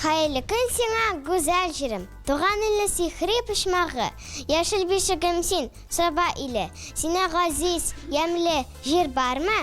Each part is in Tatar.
Хәерле көн сиңа, гүзәл җирем, Туган илнең сихри почмагы, Яшел бишегем син, Саба иле, Синнән газиз, ямьле җир бармы?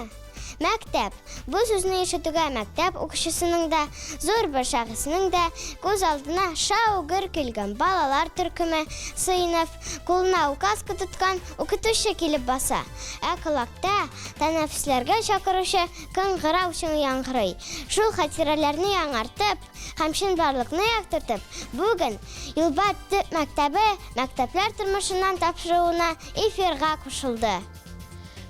Мәктәп. Бу сүзне ишетүгә мәктәп укучысының да, зур бер шәхеснең дә күз алдына шау-гөр килгән балалар төркеме, сыйныф, кулына указка тоткан укытучы килеп баса. Ә колакта тәнәфесләргә чакыручы кыңгырау чыңы яңгырый. Шул хатирәләрне яңартып һәм чынбарлыкны яктыртып, бүген Юлбат төп мәктәбе мәктәпләр тормышыннан тапшыруына эфирга кушылды.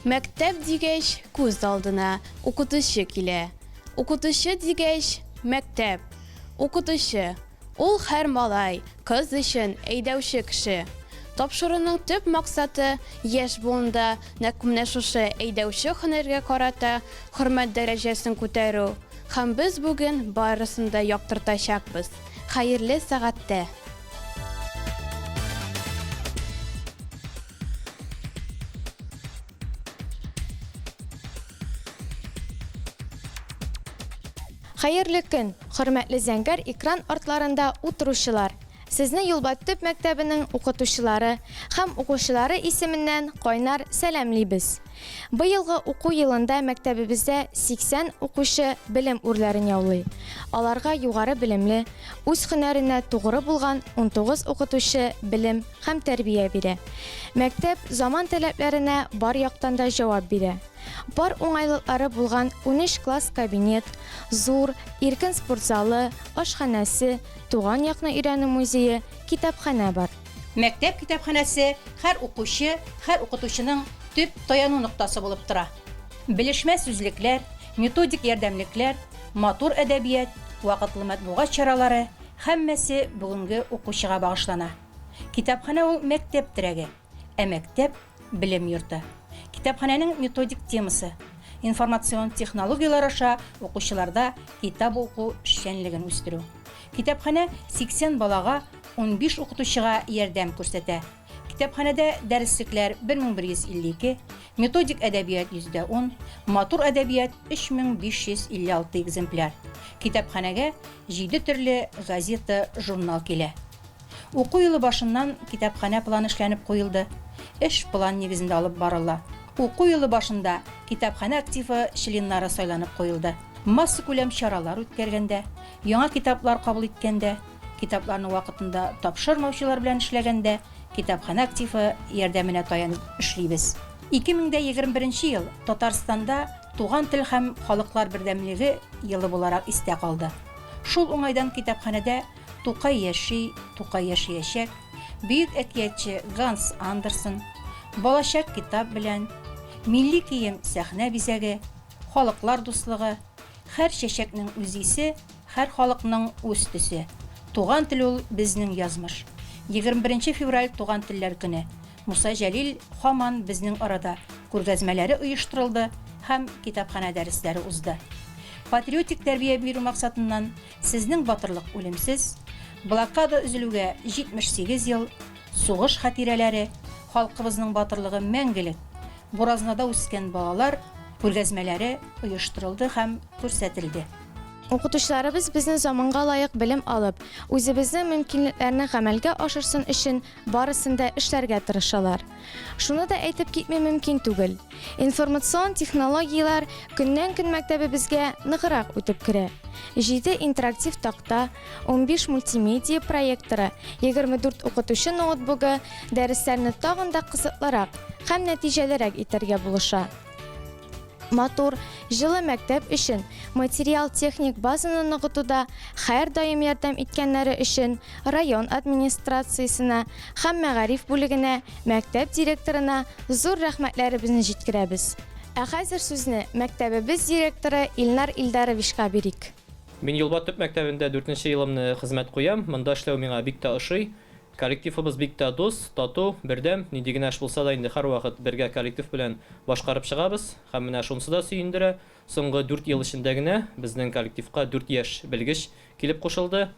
Мәктәп дигәч, күз алдына укытучы килә. Укытучы дигәч, мәктәп. Укытучы, ул һәр малай, кыз өчен әйдәүче кеше. Тапшыруның төп максаты, яшь буында нәкъ менә шушы әйдәүче һөнәргә карата хөрмәт дәрәҗәсен күтәрү. Һәм без бүген барысын да яктыртачакбыз. Хәерле сәгатьтә! Хәерле көн, хөрмәтле зәңгәр экран артларында утыручылар! Сезне Юлбат төп мәктәбенең укытучылары һәм укучылары исеменнән кайнар сәламлибез. Быелгы уку елында мәктәбебездә 80 укучы белем үрләрен яулый. Аларга югары белемле, үз һөнәренә тугры булган 19 укытучы белем һәм тәрбия бирә. Мәктәп заман таләпләренә бар яктан да җавап бирә. Бар уңайлыклары булган 13 класс-кабинет, зур, иркен спорт залы, ашханәсе, туган якны өйрәнү музее, китапханә бар. Мәктәп китапханәсе һәр укучы, һәр укытучының төп таяну ноктасы булып тора. Белешмә сүзлекләр, методик ярдәмлекләр, матур әдәбият, вакытлы матбугат чаралары, һәммәсе бүгенге укучыга багышлана. Китапханә ул мәктәп терәге, ә мәктәп, белем йорты. Китапханәнең методик темасы, информацион технологияләр аша укучыларда китап уку эшчәнлеген үстерү. Китапханә 80 балага, 15 укытучыга ярдәм күрсәтә. Китапханәдә дәреслекләр 1152, методик әдәбият 110, матур әдәбият 3556 экземпляр. Китапханәгә җиде төрле газета, журнал килә. Уку елы башыннан китапханә планы эшләнеп куелды. Эш план нигезендә алып барыла. Уку елы башында китапханә активы членнары сайланып куелды. Массакүләм чаралар үткәргәндә, яңа китаплар кабул иткәндә, китапларны вакытында тапшырмаучылар белән эшләгәндә китапханә активы ярдәменә таянып эшлибез. 2021 ел Татарстанда Туган тел һәм халыклар бердәмлеге елы буларак истә калды. Шул уңайдан китапханәдә Тукай яши, Тукай яшәячәк, бөек әкиятче Ганс Андерсен, Балачак китап белән, Милли кием сәхнә бизәге, Халыклар дуслыгы, Һәр чәчәкнең үз исе, һәр халыкның үз төсе, Туган тел ул безнең язмыш. 21 февраль Туган телләр көне, Муса Җәлил һаман безнең арада күргәзмәләре оештырылды һәм китапханә дәресләре узды. Патриотик тәрбия бирү максатыннан Сезнең батырлык үлемсез, Блокада өзелүгә 78 ел, Сугыш хатирәләре, Халкыбызның батырлыгы мәңгелек, Буразнада үскән балалар күргәзмәләре оештырылды һәм күрсәтелде. Укытучыларыбыз безне заманга лаек белем алып, үзебезнең мөмкинлекләрне гамәлгә ашырсын өчен барысын да эшләргә тырышалар. Шуны да әйтеп китми мөмкин түгел, информацион технологияләр көннән-көн мәктәбебезгә ныграк үтеп керә. Җиде интерактив такта, 15 мультимедиа проекторы, 24 укытучы ноутбугы дәресләрне тагын да кызыклырак һәм нәтиҗәлерәк итәргә булыша. Матур, җылы мәктәп өчен материал-техник базаны ныгытуда һәрдаим ярдәм иткәннәре өчен район администрациясенә һәм мәгариф бүлегенә, мәктәп директорына зур рәхмәтләребезне җиткерәбез. Ә хәзер сүзне мәктәбебез директоры Илнар Илдаровичка бирик. Мин Юлбат төп мәктәбендә дүртенче елымны хезмәт куям. Монда эшләү миңа бик тә ошый. Коллективыбыз бик тә дус, тату, бердәм. Нинди генә эш булса да инде һәрвакыт бергә коллектив белән башкарып чыгабыз. Һәм менә шунысы да сөендерә, соңгы дүрт ел эчендә генә безнең коллективка дүрт яшь белгеч килеп кушылды.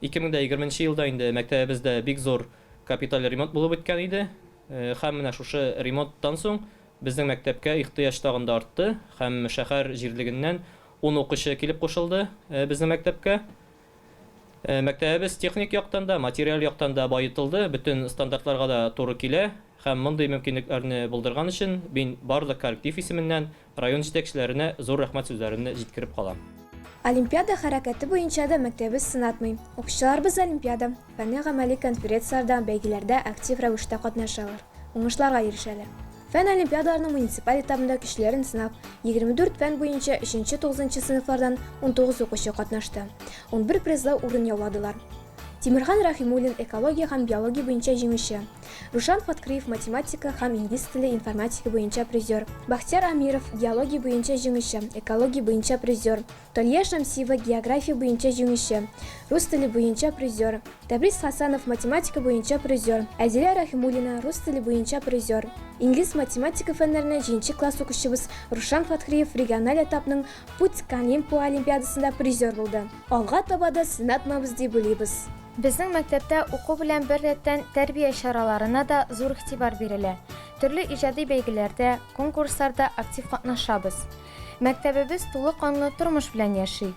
2020 нче елда инде мәктәбебездә бик зур капиталь ремонт булып үткән иде. Һәм менә шушы ремонттан соң безнең мәктәпкә ихтыяҗ тагын да артты һәм шәһәр җирлегеннән ун укучы килеп кушылды безнең мәктәпкә. Мәктәбебез техник яктан да, материаль яктан да баетылды, бөтен стандартларга да туры килә һәм мондый мөмкинлекләрне булдырган өчен мин барлык коллектив исеменнән район җитәкчеләренә зур рәхмәт сүзләремне җиткереп калам. Олимпиада хәрәкәте буенча да мәктәбебез сынатмый. Укучыларыбыз олимпиада, фәнни-гамәли конференцияләрдә, бәйгеләрдә актив рәвештә катнашалар, уңышларга ирешәләр. Фән олимпиадаларының муниципаль этабында көчләрен сынап, 24 фән буенча өченче-тугызынчы сыйныфлардан 19 укучы катнашты. 11 призлы урын яуладылар. Тимерхан Рәхимуллин экология һәм биология буенча җиңүче. Рушан Фаткриев математика һәм инглиз теле, информатика буенча призер. Бахтияр Амиров геология буенча җиңүче, экология буенча призер. Талия Шәмсиева география буенча җиңүче, рус теле буенча призер. Тәбрис Хәсәнов математика буенча призер. Әдилә Рәхимуллина рус теле буенча призер. Инглиз, математика фәннәреннән җиденче класс укучыбыз Рушан Фатхриев региональ этапның Путь к Олимпу олимпиадасында призер булды. Алга таба да сынатмабыз дип уйлыйбыз. Безнең мәктәптә уку белән бер рәттән тәрбия чараларына да зур игътибар бирелә. Төрле иҗади бәйгеләрдә, конкурсларда актив катнашабыз. Мәктәбебез тулы канлы тормыш белән яши.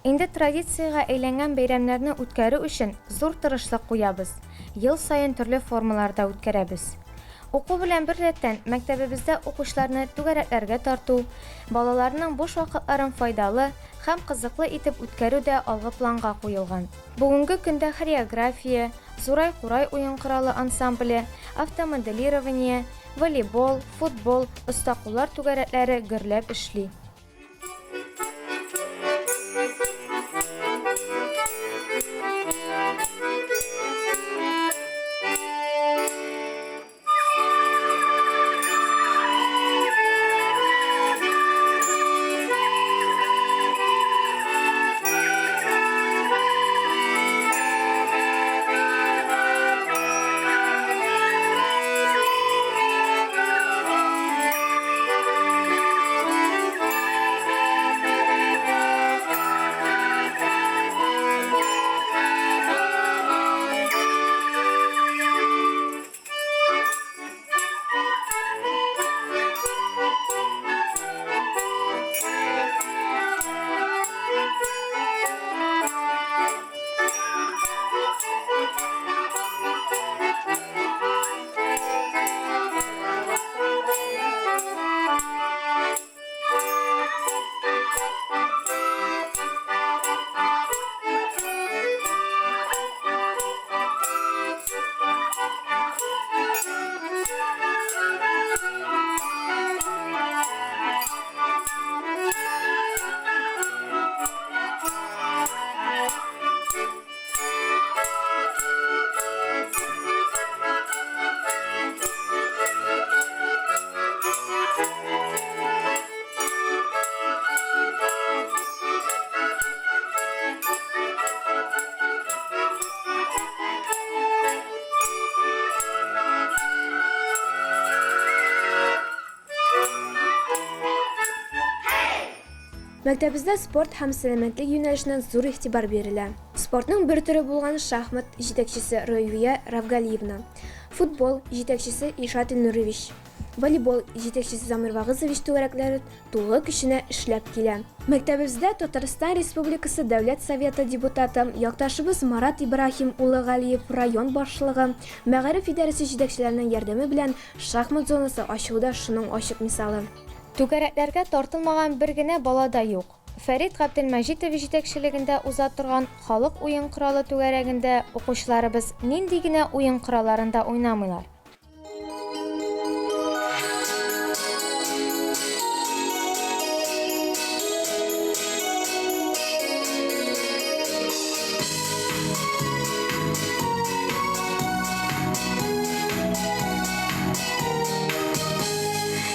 Инде традициягә әйләнгән бәйрәмнәрне үткәрү өчен зур тырышлык куябыз, ел саен төрле формаларда үткәрәбез. Уку белән беррәттән, мәктәбебездә укучыларны түгәрәкләргә тарту, балаларның буш вакытларын файдалы һәм кызыклы итеп үткәрү дә алгы планга куелган. Бүгенге көндә хореография, Зурай курай уен коралы ансамбле, автомоделирование, волейбол, футбол, оста куллар түгәрәкләре гөрләп эшли. Мәктәбебездә спорт һәм сәламәтлек юнәлешенә зур игътибар бирелә. Спортның бер төре булган шахмат, җитәкчесе Рөйвия Равгалиевна, футбол, җитәкчесе Илшат Илнурович, волейбол, җитәкчесе Замир Вагызович түгәрәкләре тулы көченә эшләп килә. Мәктәбебездә Татарстан Республикасы Дәүләт Советы депутаты, якташыбыз Марат Ибраһим улы Галиев, район башлыгы, мәгариф идарәсе җитәкчеләренең ярдәме белән шахмат зонасы ачылу да шуның ачык мисалы. Түгәрәкләргә тартылмаган бер генә бала да юк. Фәрит Габделмәҗитович җитәкчелегендә уза торган халык уен коралы түгәрәгендә укучыларыбыз нинди генә уен коралларында уйнамыйлар.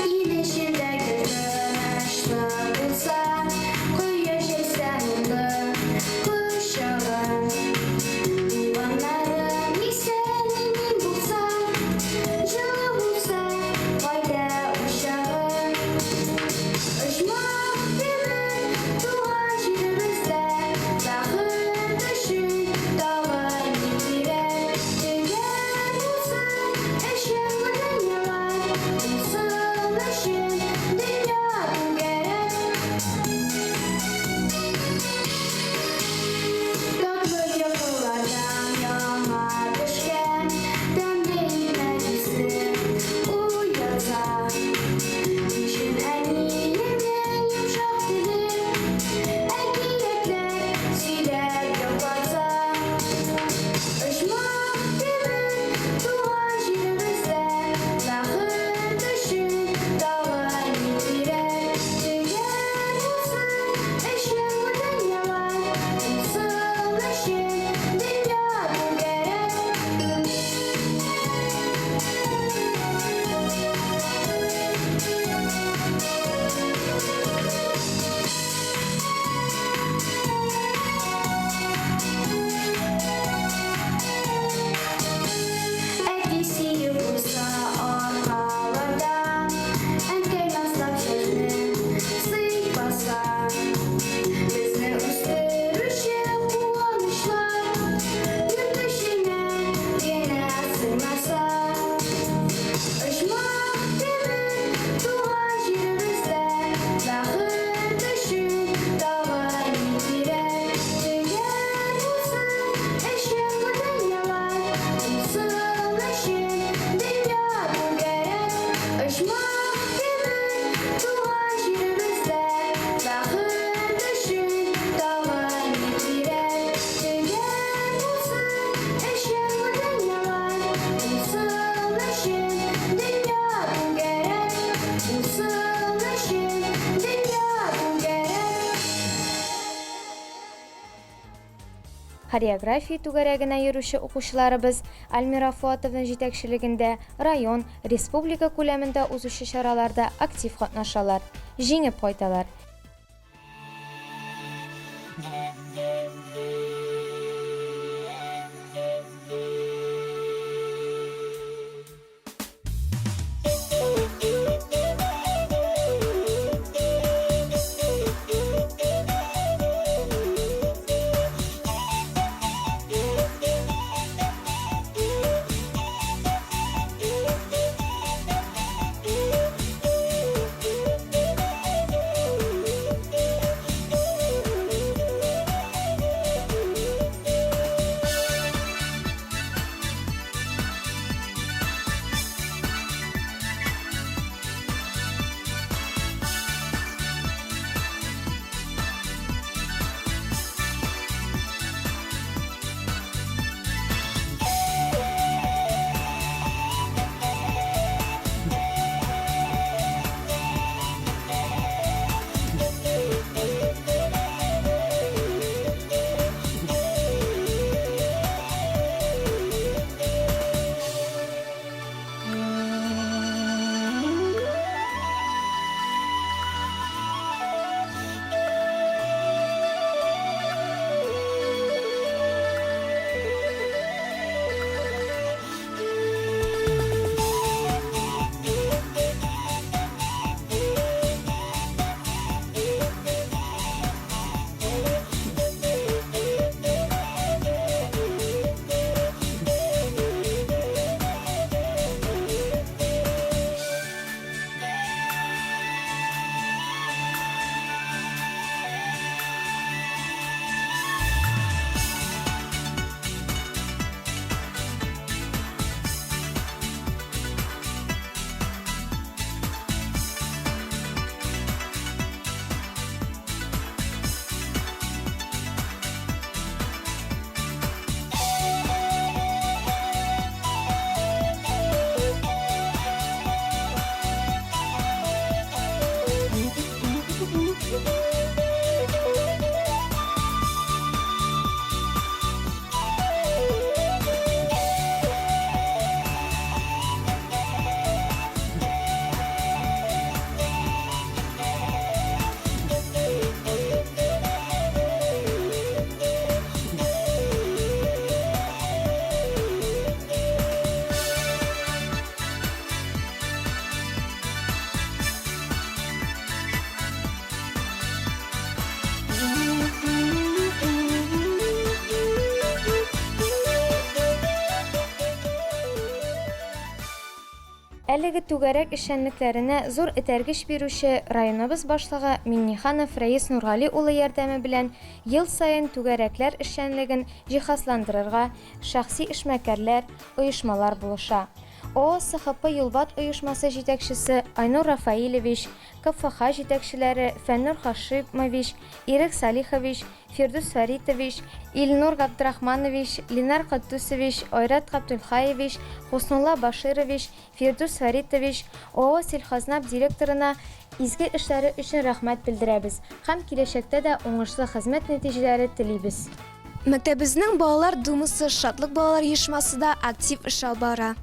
Ил эчендә гел тынычлык булса, Кояш әйсә нурлы кочагын. Туганнарым исән-имин булса. Хореография түгәрәгенә йөрүче укучыларыбыз Альмира Фоатовна җитәкчелегендә район, республика күләмендә узучы чараларда актив катнашалар, җиңеп кайталар. Әлеге түгәрәк эшчәнлекләренә зур этәргеч бирүче районыбыз башлыгы Миңнеханов Рәис Нургали улы ярдәме белән ел саен түгәрәкләр эшчәнлеген җиһазландырырга шәхси эшмәкәрләр, оешмалар булыша. ООСХП Юлбат оешмасы җитәкчесе Айнур Рафаилевич, КФХ җитәкчеләре Фәннур Хашимович, Ирек Салихович, Фирдүс Фәритович, Илнур Габдрахманович, Линар Котдусович, Айрат Габдулхаевич, Хуснулла Баширович, Фирдүс Фәритович, ООО Сельхознаб директорына изге эшләре өчен рәхмәт белдерәбез һәм киләчәктә дә уңышлы хезмәт нәтиҗәләре телибез. Мәктәбебезнең балалар думасы Шатлык балалар оешмасы да актив эш алып бара.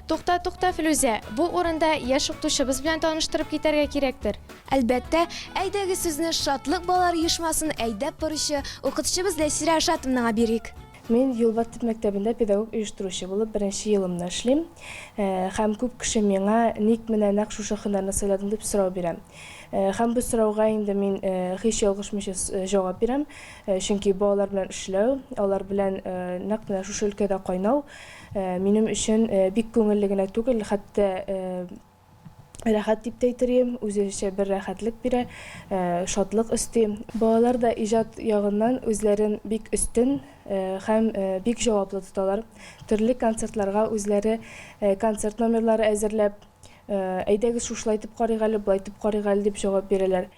Тукта, тукта, Флүзә, бу урында яшь укытучыбыз белән таныштырып китәргә кирәктер. Әлбәттә, әйдәгез сүзне Шатлык балалар оешмасын әйдәп баручы укытучыбыз Ләйсирә Ашатовнага бирик. Мин Юлбат төп мәктәбендә педагог-оештыручы булып беренче елымны эшлим. Һәм күп кеше миңа, ник менә нәкъ шушы һөнәрне сайладың дип сорау бирә. Һәм бу сорауга инде мин һич ялгышмыйча җавап бирәм. Чөнки балалар белән эшләү, алар белән нәкъ менә шушы өлкәдә кайнау минем өчен бик күңелле генә түгел, хәтта рәхәт дип тә әйтер идем, үзенчә бер рәхәтлек бирә, шатлык өсти. Балалар да иҗат ягыннан үзләрен бик өстен һәм бик җаваплы тоталар. Төрле концертларга үзләре концерт номерлары әзерләп, әйдәгез шушылай итеп карыйк әле, болай итеп карыйк әле дип җавап бирәләр.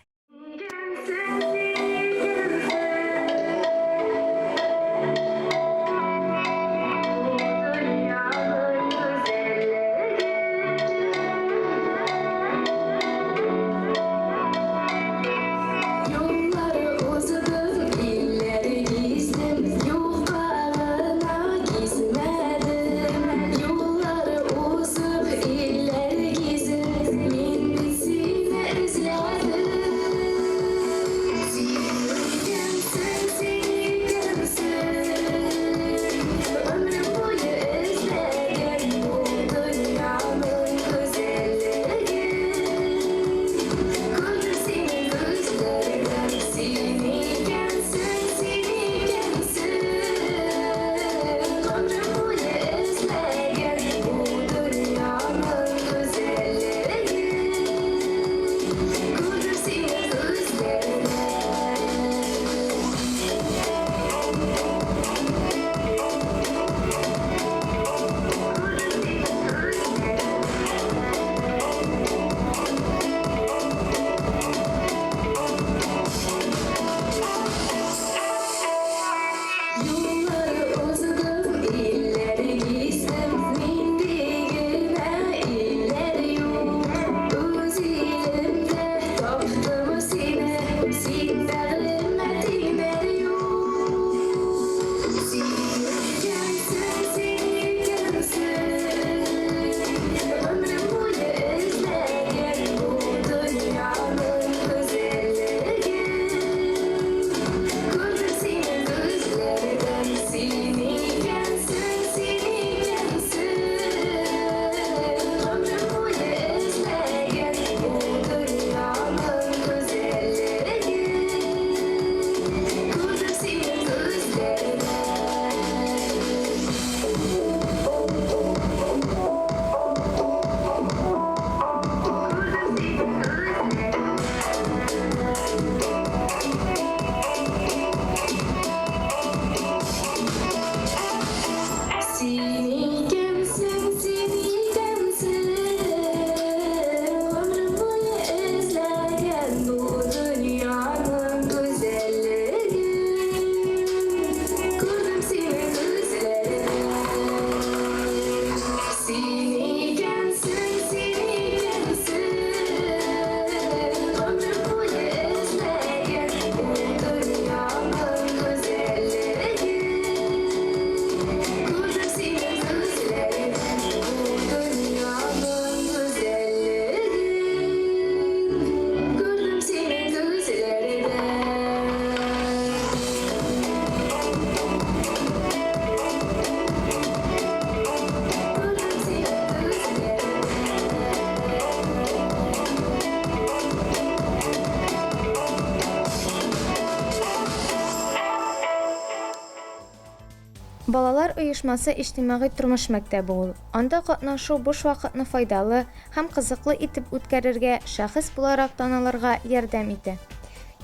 Балалар оешмасы иҗтимагый тормыш мәктәбе ул. Анда катнашу буш вакытны файдалы һәм кызыклы итеп үткәрергә, шәхес буларак танылырга ярдәм итә.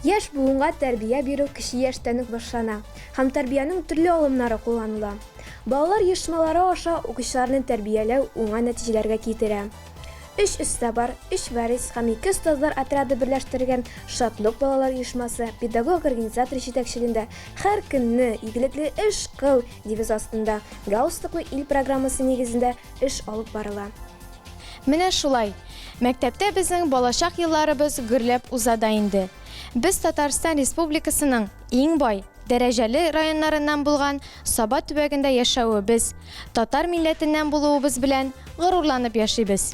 Яшь буынга тәрбия бирү кече яшьтән үк башлана һәм тәрбиянең төрле алымнары кулланыла. Балалар оешмалары аша укучыларны тәрбияләү уңай нәтиҗәләргә китерә. Өч эзтабар, өч варис һәм ике остазлар отряды берләштергән Шатлык балалар оешмасы педагог-организатор җитәкчелегендә һәр көнне Игелекле эш кыл! девизы астында Галстуклы ил программасы нигезендә эш алып барыла. Менә шулай, мәктәптә безнең балачак елларыбыз гөрләп уза да инде. Без Татарстан Республикасының иң бай, дәрәҗәле районнарыннан булган Саба төбәгендә яшәвебез, татар милләтеннән булуыбыз белән горурланып яшибез.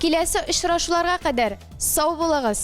Киләсе очрашуларга кадәр сау булыгыз!